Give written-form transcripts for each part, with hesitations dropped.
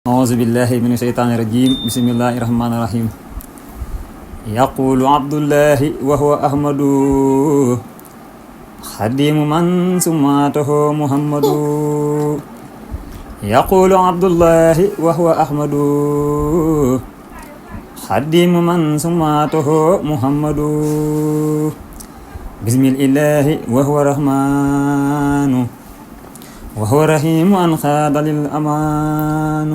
أعوذ بالله من الشيطان الرجيم بسم الله الرحمن الرحيم يقول عبد الله وهو أحمد خديم من سماته محمد يقول عبد الله وهو أحمد خديم من سماته محمد بسم الإله وهو رحمن وهو رحيم أن خاد للأمان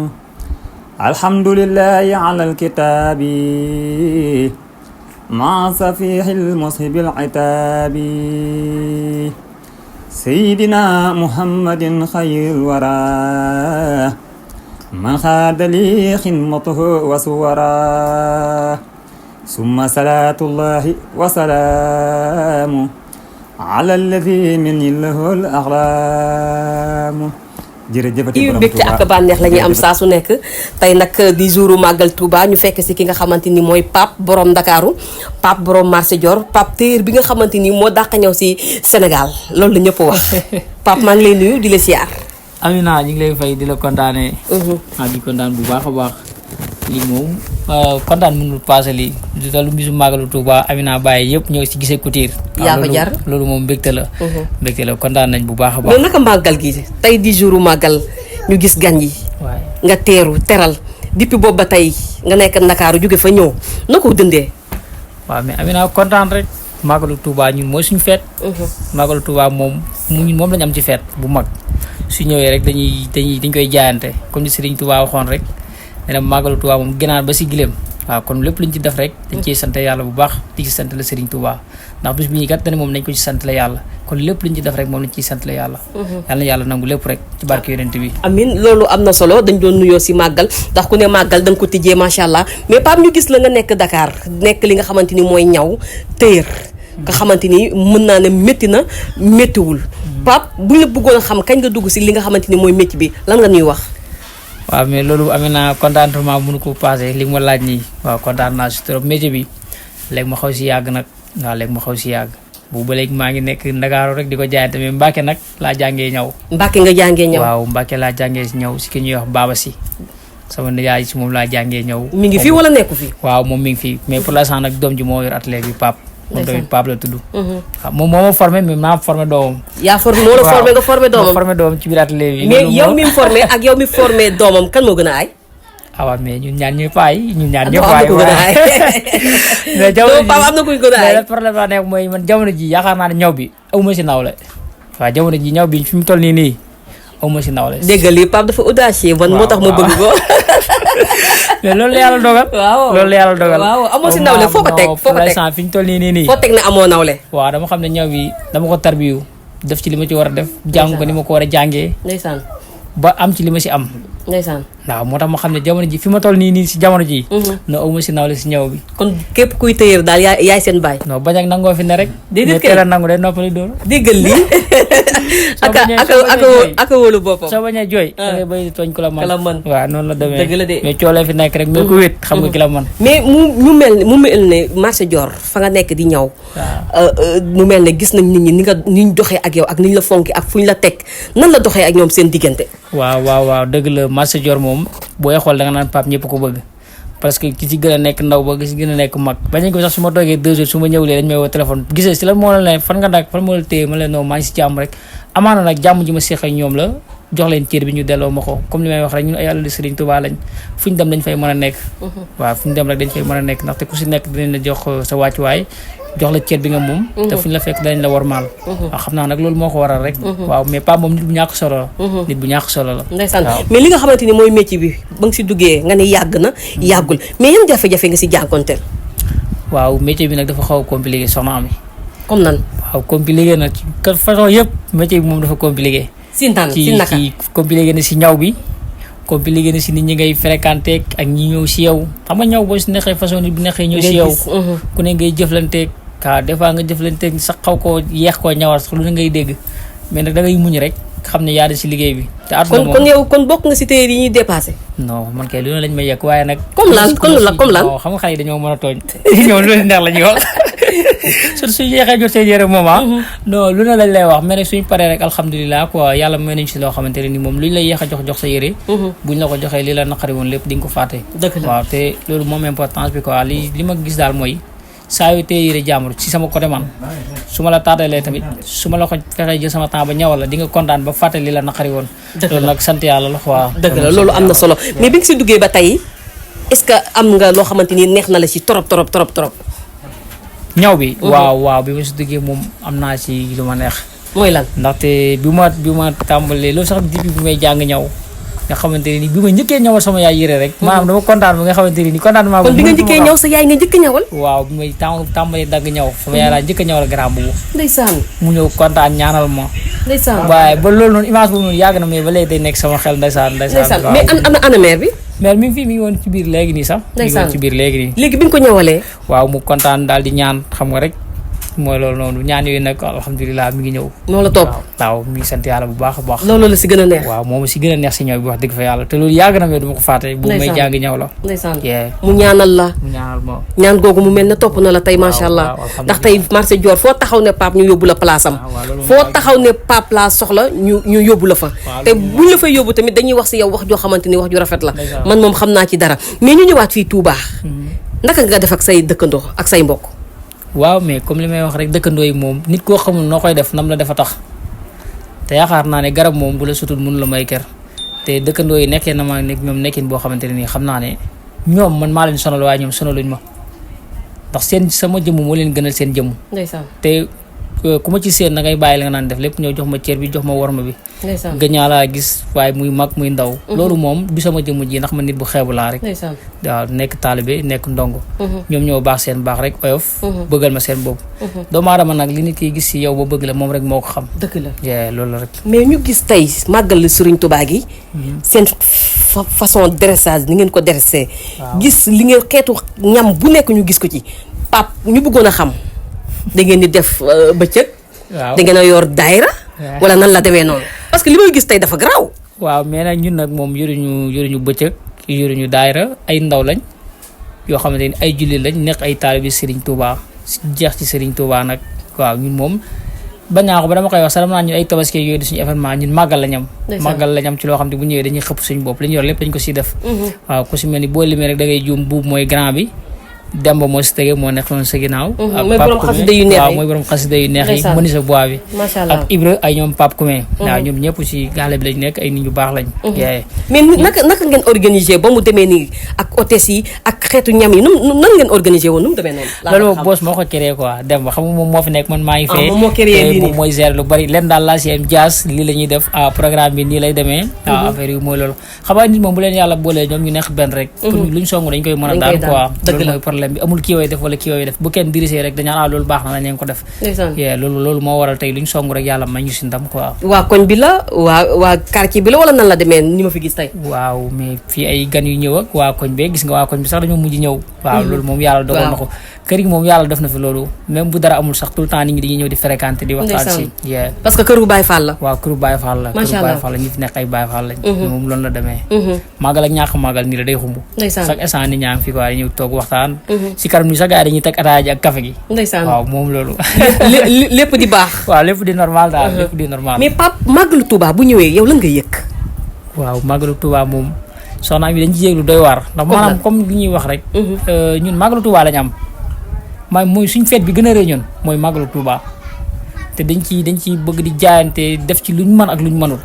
الحمد لله على الكتاب مع صفيح المصحب العتاب سيدنا محمد خير الورى من خاد لي خدمته وصورا ثم صلاة الله وسلامه على الذي من له الأغلام jërëjëfati borom Touba mbégte ak bànneex la ñuy am saa su nekk tey nag di jouru màggal Touba ñu fekk si ki nga xamante ni mooy Pape borom Ndakaaru Pape borom marché Dior Pape téer bi nga xamante ni moo dàq ñëw si Sénégal loolu la ñëpp wax Pape maa ngi lay nuyu di la siyaar. Amina ñu ngi lay fay di la kontaanee. di kontaan bu baax a baax lii moom kontaan mënul passé lii du talu bisu màggalu Touba Amina bàyyi yëpp ñëw si gisee Couture. yaa ko jar loolu moom mbégte la. mbégte la kontaan nañ bu baax a baax. mais naka màggal gi tey di jouru màggal ñu gis gan yi. waaye nga teral depuis boobu ba tey nga nekk Ndakaaru jóge fa ñëw na ko dundee. waaw mais Amina kontaan rek màggalu Touba ñun mooy suñu feet. màggalu Touba moom lañ am ci feet bu mag su ñëwee rek dañ koy jaayante comme ni Serigne Touba waxoon rek. nee na màggalu Touba moom gënaar ba si gileem waaw kon lépp luñ ci def rek dañ ciy sant yàlla bu baax di ci sant la Serigne Touba ndax bis bi ñuy kat dane moom nañ ko ci sant la yàlla kon lépp luñ ci def rek moom lañ ciy sant la yàlla yàlla na yàlla nangu lépp rek ci barke yonent bi amin loolu am na solo dañ doon nuyoo si màggal ndax ku ne màggal da nga ko tijjee macha allah mais Pape ñu gis la nga nekk Dakar nekk li nga xamante ni mooy ñaw téer nga xamante ni mën naa ne métti na méttiwul Pape buñ la bëggoon a xam kañ nga dugg si li nga xamante ni mooy métti bi lan nga ñuy wax. waaw mais loolu amee naa contentement mënu ko passé li ma laaj nii waaw kontaan naa si trop métier bi léegi ma xaw si yàgg nag waaw léegi ma xaw si yàgg boobu ba léegi maa ngi nekk Ndakaaru rek di ko jaayante mais Mbacke nag laa jàngee ñaw. Mbacke nga jàngee ñaw waaw Mbacke laa jàngee ñaw si ki ñuy wax Baba si sama nijaay si moom laa jàngee ñaw. mi ngi fi wala nekku fi. waaw moom mi ngi fi mais pour l'instant nag doom ji moo yor atelier bi Pape. moom tamit Pape la tudd. waaw moom moo ma formé mais maa formé doomam. yaa formé moo la formé nga formé doomam ma formé doomam ci biir atelier bi. mais yow mi formé ak yow mi formé doomam kan moo gën a aay. waaw mais ñun ñaar ñëpp aay ñun ñaar ñëpp aay mais jamono ji Pape am na kuy gën a aay. mais problème la nekk mooy man jamono ji yaakaar naa ne ñaw bi awma si nawle waaw jamono ji ñaw bi fi mu toll nii awma si nawle. dégg nga lii Pape dafa audacieux man moo tax ma bëgg ko. mais loolu la yàlla dogal. waaw loolu la yàlla dogal. waaw amoo si nawle foo ko teg foo ko teg fi ñu toll nii. foo teg ne amoo nawle. waaw dama xam ne ñaw bi dama ko tarbiyu def ci li ma ci war a def. jàng ko ni ma ko war a jàngee. ndeysaan ba am ci li ma si am. ndeysaan waaw moo tax ma xam ne jamono ji fi ma toll nii si jamono ji no awma si nawle si ñaw bi. kon képp kuy tëyeer daal yaay seen baay. non bañ ak nangoo fi ne rek. déedéet kay teel a nangu de noppali dóor. déggal lii. ak wóolu boppam. soo bañee jooy. da ngay bay di tooñ ku la mën. waaw noonu la demee. dëgg la de mais coolee fi nekk rek mais ku wét xam nga ki la mën. mais mu mel ne marché Dior fa nga nekk di ñaw. mu mel ne gis nañ nit ñi ni ñu doxee ak yow ak ni ñu la fonki ak fu ñu la teg nan la doxee ak ñoom seen diggante. waaw dëgg la marché Dior moom booy xool da nga naan Pape ñëpp ko bëgg parce que ki ci gën a nekk ndaw ba ki ci gën a nekk mag bañ ko sax su ma toogee 2 jours su ma ñëwlee dañ may woo téléphone gisee si la moo la ne fan nga nag fan moo la téye ma leen non maa ngi si jàmm rek amaana nag jàmm ji ma séq ak ñoom la jox leen cër bi ñu delloo ma ko comme li may wax rek ñun ay àll di Serigne Touba lañ fu ñu dem dañ fay mën a nekk waaw fu ñu dem rek dañ fay mën a nekk ndaxte ku si nekk dinañ la jox sa wàccuwaay jox la cër bi nga moom te fu ñu la fekk danañ la warmaal waaw xam naa nag loolu moo ko waral rek waaw mais Pape moom nit bu ñàkk solo la nit bu ñàkk solo la ndeysaan mais li nga xamante ni mooy métier bi ba nga si duggee nga ne yàgg na yàggul mais yan jafe-jafe nga si jànkonteel. waaw métier bi nag dafa xaw a compliqué soxna Ami comme nan. waaw compliqué na ci façon yëpp métier bi moom dafa compliqué si naka ci compliqué na si ñaw bi compliqué na si nit ñi ngay fréquenté ak ñi ñëw si yow xam nga ñaw boo si neexee façon nit bu neexee ñëw si yow ku ne ngay jëflanteeg waaw des fois nga jëflanteeg sax xaw koo yeex koo ñawal sax lu ne ngay dégg mais nag da ngay muñ rek xam ne yaa di si liggéey bi te àdduna moom kon yow kon bokk nga si téer yi ñuy dépassé. non man kay lu ne lañ may yegg waaye nag comme lan xam nga xale yi dañoo mën a tooñ ñoom lu leen neex la ñuy wax surtout suñu yeexee jot seen yére moom non lu ne lañ lay wax mais nag suñu paree rek alhamdulilah quoi yàlla may nañ si loo xamante ne ni moom luñ lay yeex a jox sa yére buñ la ko joxee li la naqari woon lépp di nga ko fàtte waaw te loolu moom importance bi quoi li ma gis daal mooy saa yu tee yére jàmbur si sama côté man su ma la taatalee tamit su ma la ko fexee jël sama temps ba ñawal la di nga kontaan ba fàtte li la naqari woon loolu nag sant yàlla la quoi dëgg la loolu am na solo mais bi nga si duggee ba tey est-ce que am nga loo xamante ni neex na la si trop ñaw bi waaw bi ma si duggee moom am naa ci lu ma neex mooy lan ndaxte bi ma tàmbalee loolu sax depuis bi may jàng ñaw nga xamante ne ni bi ma njëkkee ñawal sama yaay yére rek maanaam dama kontaan ba nga xamante ne ni kontaan maa kon bi nga njëkkee ñaw sa yaay nga njëkk ñawal waaw bi may tàmbalee dagg ñaw sama yaay laa njëkk a ñawal grand boobu ndeysaan mu ñëw kontaan ñaanal ma ndeysaan waaye ba loolu noonu image boobu noonu yàgg na mais ba léegi day nekk sama xel ndeysaan mais ana mère bi mère mi ngi woon ci biir léegi nii sax mi ngi woon ci biir léegi nii léegi bi nga ko ñawalee waaw mu kontaan daal di ñaan xam nga rek mooy loolu noonu ñaan yooyu nag alhamdulilah mi ngi ñëw moo la topp waaw mi ngi sant yàlla bu baax a baax loolu la si gën a neex waaw moom si gën a neex si ñëw bi wax dëgg fa yàlla te loolu yàgg na mais duma ko fàtte bu may jàng ñëw la ndeysaan mu ñaanal la mu ñaanal ma ñaan googu mu mel ne topp na la tey macha allah ndax tey marché Dior foo taxaw ne Pape ñu yóbbu la place am foo taxaw ne Pape laa soxla ñu yóbbu la fa te buñ la fay yóbbu tamit dañuy wax si yow wax joo xamante ni wax ju rafet la man moom xam naa ci dara mais ñu ñëwaat fii Touba naka nga def ak say dëkkandoo ak say mbokk waaw mais comme li may wax rek dëkkandoo yi moom nit koo xamul noo koy def nam la defa tax te yaakaar naa ne garab moom bu la sutul mënu la may kër te dëkkandoo yi nekkee na ma nekk ñoom nekkin boo xamante ne nii xam naa ne ñoom man maa leen sonal waaye ñoom sonaluñ ma ndax seen sama jëmm moo leen gënal seen jëmm te ku ma ci seen da ngay bàyyi la nga naan def lépp ñëw jox ma cër bi jox ma worma bi gëñaa laa gis waaye muy mag muy ndaw loolu moom du sama jëmm ji ndax ma nit bu xeebu laa rek waaw nekk taalibe nekk ndongo ñoom ñoo baax seen baax rek oyof bëggal ma seen bopp doomu aadama nag li nit ki gis si yow ba bëgg la moom rek moo ko xam dëgg la loolu la rek mais ñu gis tey màggal Serigne Touba gi seen façon dressage ni ngeen ko dressé gis li ngeen xeetu ñam bu nekk ñu gis ko ci Pape ñu bëggoon a xam da ngeen di def bëccëg da ngeen a yor daayra wala nan la demee noonu parce que li may gis tey dafa garaaw waaw mais nag ñun nag moom yoruñu bëccëg yoruñu daayra ay ndaw lañ yoo xamante ni ay jullit lañ nekk ay taalibi Serigne Touba jeex ci Serigne Touba nag waaw ñun moom bañaa ko ba dama koy wax sax dama naa ñun ay tabaski yooyu di suñu événement ñun màggal la ñam ci loo xam ne bu ñëwee dañuy xëpp suñu bopp li ñu yor lépp dañ ko siy def waaw ku si mel ni boo limee rek da ngay juum buub mooy grand bi Demba moo si tege moo nekk noonu sa ginnaaw. mooy borom xasida yu neex yi waaw mooy borom xasida yu neex yi mëni sa bois bi. macha allah ak Ibra ay ñoom Pape Koumé. waaw ñoom ñëpp si gaale bi lañ nekk ay nit ñu baax lañ. mais naka ngeen organisé ba mu demee nii ak hôtesse yi ak xeetu ñam yi nan ngeen organisé woon nu mu demee noonu. loolu moom boos moo ko créé quoi Demba xam nga moom moo fi nekk man maa ngi fee. moom moo créé lii moom mooy gérer lu bari leen daal laa si am jaas lii la ñuy def programme bi nii lay demee. waaw affaire yi mooy loolu xam nga nit moom bu leen yàlla boolee ñoom ñu nekk benn rek. pour luñ song dañ koy mën a daan quoi. loolu mooy problème bi amul kii way def wala kii way def bu kenn dirigé rek dañaan loolu baax na la ko def. loolu moo waral tey luñ song rek yàlla may ñu si ndam quoi. waa koñ bi la waa quartier bi la wala nan la demee ni ma fi gis tey. waaw mais fii ay gan yu ñëw ak waa koñ bee gis nga waa koñ bi sax dañoo mujj ñëw. waaw loolu moom yàlla dogal na ko. kër gi moom yàlla def na fi loolu même bu dara amul sax tout le temps nit ñi dañuy ñëw di fréquenter di waxtaan si. parce que kër bu Baye Fall la. waaw kër bu Baye Fall la. macha allah kër bu Baye Fall la ñi fi nekk ay Baye Fall lañ. moom loolu la demee. màggal ak ñàkk màggal nii la day xumb. chaque instant nit ñaa ngi fi quoi dañuy toog waxtaan. si kanam ni sax gars yi dañuy teg ataaya ji ak café gi. waaw moom loolu. lépp di baax. waaw lépp di normal daal lépp di normal. mais Pape màggalu Touba bu ñëwee yow lan nga yëg. waaw màggalu Touba moom soxna yi dañ ci yëg lu doy waar ndax maanaam comme li ñuy wax rek ñun màggalu Touba lañ am mooy suñ fête bi gën a rëy ñun mooy màggalu Touba te dañ ci bëgg di jaayante def ci luñ mën ak luñ mënul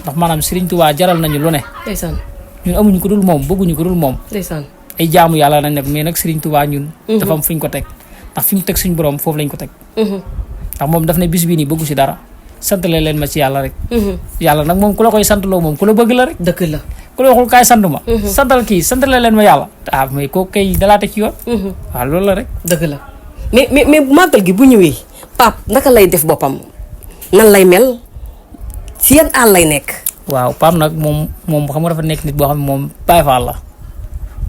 ndax maanaam Serigne Touba jaral nañu lu ne. ñun amuñu ko dul moom bëgguñu ko dul moom. ay jaamu yàlla lañ nag mais nag Serigne Touba ñun. dafa am fuñ ko teg ndax fi ñu teg suñ borom foofu lañ ko teg. ndax moom daf ne bis bii nii bëggu si dara santale leen ma ci yàlla rek. yàlla nag moom ku la koy santaloo moom ku la bëgg la rek. dëgg la. ku la waxul kaay sant ma. santal kii santale leen ma yàlla. mais kooku kay dalaate ci yoon. waaw loolu la rek. dëgg la mais màggal gi bu ñëwee Pape naka lay def boppam nan lay mel si yan àll lay nekk. waaw Pape nag moom xam nga dafa nekk nit boo xam ne moom Baye Fall la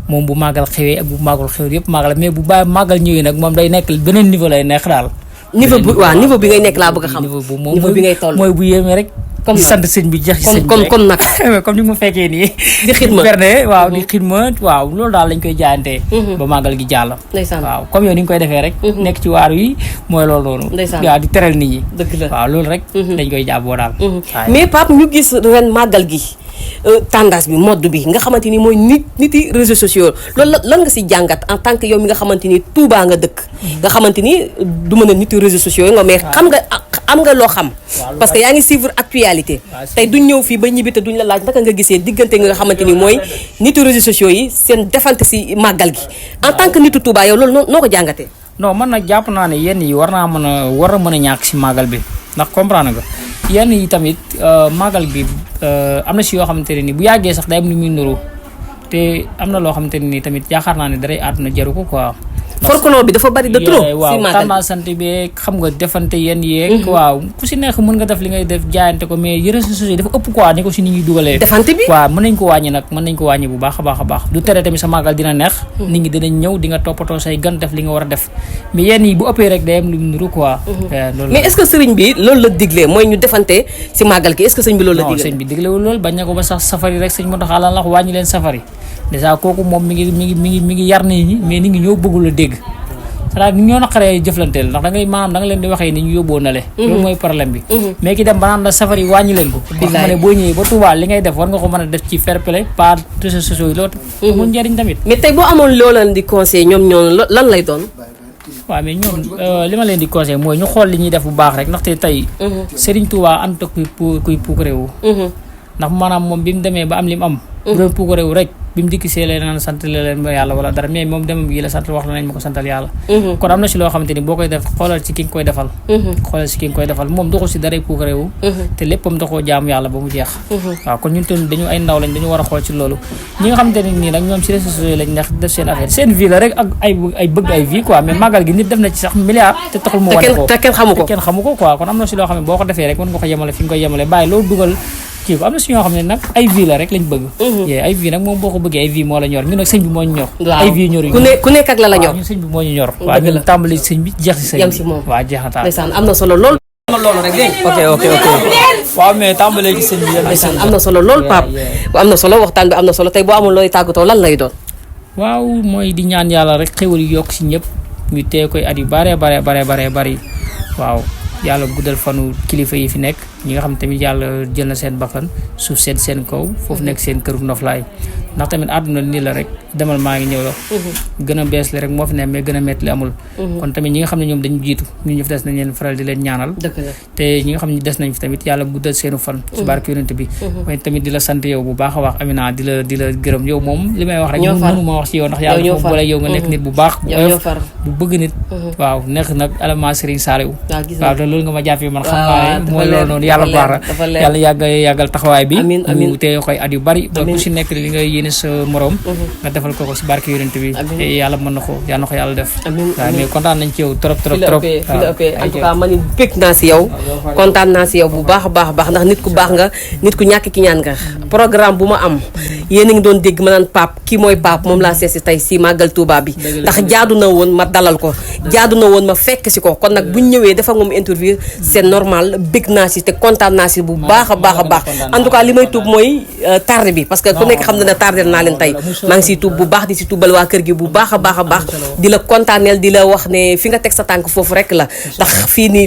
moom bu màggal xewee ak bu màggal xewee yëpp màggal mais bu bàyyi màggal ñëwee nag moom day nekk beneen niveau lay nekk daal. niveau bi ngay nekk laa bëgg a xam. niveau bu moom niveau bi ngay toll mooy bu yéemee rek comme di sant sëñ bi jeex ci sëñ bi comme nag comme ni mu fekkee nii di xidma berne waaw di xidma waaw loolu daal lañ koy jaayantee ba màggal gi jàll ndeysaan waaw comme yow ni nga koy defee rek nekk ci waar yi mooy loolu noonu ndeysaan waaw di teral nit ñi dëgg la waaw loolu rek dañ koy jàppoo daal mais Pape ñu gis ren màggal gi tendance bi mode bi nga xamante ni mooy niti réseaux sociaux loolu lan nga si jàngat en tant que yow mi nga xamante ni Touba nga dëkk nga xamante ni du mën a niti réseaux sociaux yi nga mais am nga loo xam parce que yaa ngi suivre actualité tey duñ ñëw fii ba ñibbi te duñ la laaj naka nga gisee diggante nga xamante ni mooy niti réseaux sociaux yi seen defante si màggal gi en tant que nitu Touba yow loolu noo ko jàngatee non man nag jàpp naa ne yenn yi war a mën a ñàkk si màggal bi ndax comprendre nga yenn yi tamit màggal bi am na si yoo xamante ne ni bu yàggee sax day am lu muy nuru te am na loo xamante ne ni tamit yaakaar naa ne daray àdduna jaru ko quoi. forkoloo bi dafa bari de trop. waaw tànnaa sant bi xam nga defante yenn yeeg. waaw ku si nekk mën nga def li ngay def jaayante ko mais réseaux sociaux yi dafa ëpp quoi ni ko si nit ñi dugalee. defante bi waaw mën nañ ko wàññi nag mën nañ ko wàññi bu baax a baax a baax du tere tamit sa màggal dina neex. nit ñi dinañ ñëw di nga toppatoo say gan def li nga war a def mais yenn yi bu ëppee rek day am lu mu nuru quoi. loolu mais est-ce que sëriñ bi loolu la diglee mooy ñu defante si màggal gi est-ce que sëriñ bi loolu la diglee. non sëñ bi diglewul loolu bañ na ko ba sax safari rek sëñ moo tax àlal wax wàññi leen safari déjà kooku moom mi ngi yar nit ñi mais nit ñi ñoo bëggul a dégg c'est-à-dire ni ñoo naqaree jëflanteel ndax da ngay maanaam da nga leen di waxee ni ñu yóbboo na le loolu mooy problème bi mais ki dem ba naan la safari wàññi leen ko wax ma ne boo ñëwee ba Touba li ngay def war nga ko mën a def ci fair play pas réseaux sociaux yi loolu amul njëriñ tamit mais tey boo amoon loo leen di conseil ñoom lan lay doon waaw mais ñoom li ma leen di conseil mooy ñu xool li ñuy def bu baax rek ndaxte tey Serigne Touba ànd ak kuy puukareewu ndax maanaam moom bi mu demee ba am li mu am bu doon puukareewu rek bi mu dikki see leen naan sant leen ba yàlla wala dara mais moom demam gi la sant wax la nañ ma ko santal yàlla kon am na si loo xamante ni boo koy def xoolal ci ki nga koy defal moom doxul si daray puukareewu te léppam doxoo jaamu yàlla ba mu jeex waaw kon ñun tamit dañu ay ndaw lañ dañu war a xool ci loolu ñi nga xamante ne nii nag ñoom si réseaux sociaux lañ neex def seen affaire seen vie la rek ak ay bëgg ay vie quoi mais màggal gi nit def na ci sax milliard te taxul mu wane ko te kenn xamu ko quoi kon am na si loo xam ne boo ko defee rek mën nga ko yemale fi nga koy yemale bàyyi loolu dugal kii ko am na si ñoo xam ne nag ay vie la rek lañ bëgg ay vie nag moom boo ko bëggee ay vie moo la ñor ñun nag sëñ bi moo ñu ñor ay vie ñor ku nekk ak la ñor ñun sëñ bi moo ñu ñor waaw ñun tàmbali sëñ bi jeex si sëñ bi waaw jeex na taal ndeysaan am na solo lool loolu rek dégg ok waaw mais tàmbalee ci sëñ bi ndeysaan am na solo lool Pape am na solo waxtaan bi am na solo tey boo amul looy tàggatoo lan lay doon waaw mooy di ñaan yàlla rek xéwal yu yokk si ñëpp ñu tee koy at yu bare bari waaw yàlla guddal fanu kilifa yi fi nekk ñi nga xam tamit yàlla jël na seen bakkan suuf seen kaw foofu nekk seen këru noflaay ndax tamit àdduna nii la rek demal maa ngi ñëw la gën a bees li rek moo fi ne mais gën a métti li amul kon tamit ñi nga xam ne ñoom dañu jiitu ñu ñu fi des nañ leen faral di leen ñaanal te ñi nga xam ne des nañ fi tamit yàlla guddal seenu fan ci barke yonent bi waaye tamit di la sant yow bu baax a wax Amina di la gërëm yow moom li may wax rek mënu ma wax ci yow ndax yàlla moom boole yow nga nekk nit bu baax bu bëgg nit waaw nekk nag alama Serigne Saliou waaw te loolu nga ma jàppee man xam naa ne mooy loolu noonu yàlla baax na yàlla yàggal taxawaay bi ñu tee koy at yu bari ba ku si nekk li nga yéene sa morom nga defal ko si barke yonent bi te yàlla mën na ko yàlla def waaw mais kontaan nañ ci yow trop en tout cas man bëgg naa si yow kontaan naa si yow bu baax a baax ndax nit ku baax nga nit ku ñàkk ki ñaan nga programme bu ma am yéen a ngi doon dégg ma naan Pape kii mooy Pape moom laa seesi tey si màggal Touba bi ndax jaadu na woon ma dalal ko jaadu na woon ma fekk si ko kon nag buñ ñëwee dafa moom interview c'est normal bëgg naa si te kontaan naa si bu baax a baax en tout cas li may tuub mooy tardé bi parce que ku nekk xam na ne tardé naa leen tey maa ngi siy tuub bu baax di si tuubal waa kër gi bu baax a baax di la kontaaneel di la wax ne fi nga teg sa tànk foofu rek la ndax fii nii